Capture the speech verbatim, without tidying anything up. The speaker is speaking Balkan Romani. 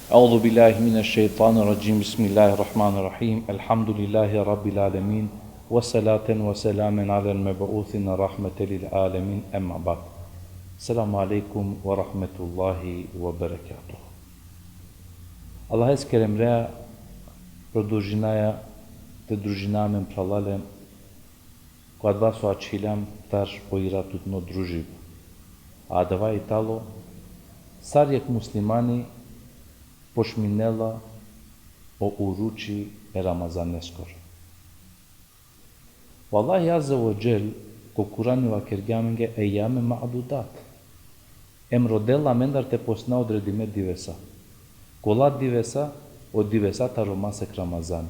أعوذ بالله من الشيطان الرجيم. بسم الله الرحمن الرحيم. الحمد لله رب العالمين. وصلاة وسلاما على المبعوث رحمة للعالمين. أما بعد. السلام عليكم ورحمة الله وبركاته. Allahesere keremea, produžinaja te družina amen phralalen, ko adava so ačhilam tar o iratutno družiba. Adava i tano, sar jekh muslimani počminela o oruči e Ramazaneskoro. O Allahi Azze ve Dželle ko Kurani vakergja amenge ejjame ma'dudat. Em rodela amendar te postina odredime divesa. Kola divesa? O divesa taro masek Ramazan.